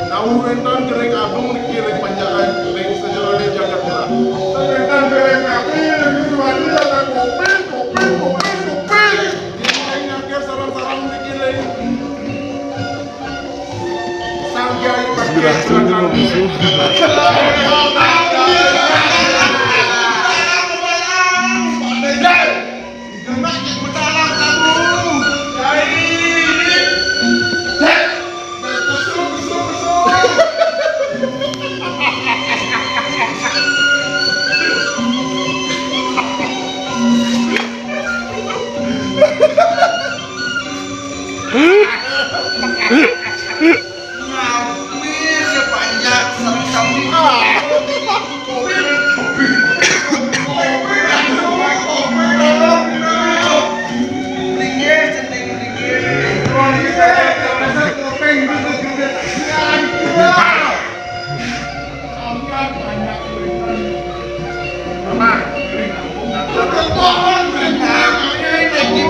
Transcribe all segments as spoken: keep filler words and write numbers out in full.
Namun rentan kerek agung dikiring panjangan ring sejarah jagat lah. Rentan kerek api lebih wajib ada kopi, kopi, kopi, kopi. Dikiring akhir sarang-sarang dikiring. Sanggai pakai seragam. Ngapi sepanjang sami-sami.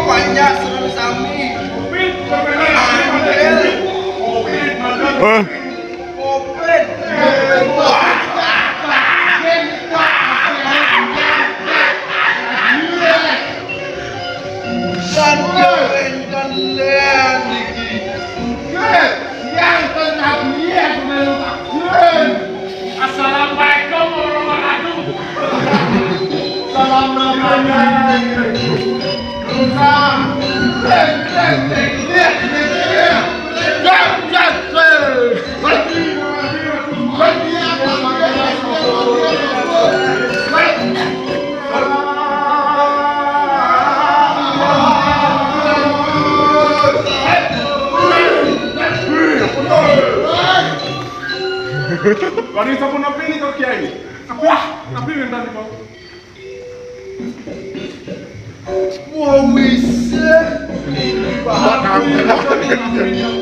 Panjang sami-sami. Hah? Assalamualaikum warahmatullahi wabarakatuh. Salam namanya. Bari sampun napi ni, Kiai? Napi? Wah, napi minta ni, Bang? Wah, bisa. Ini bagus.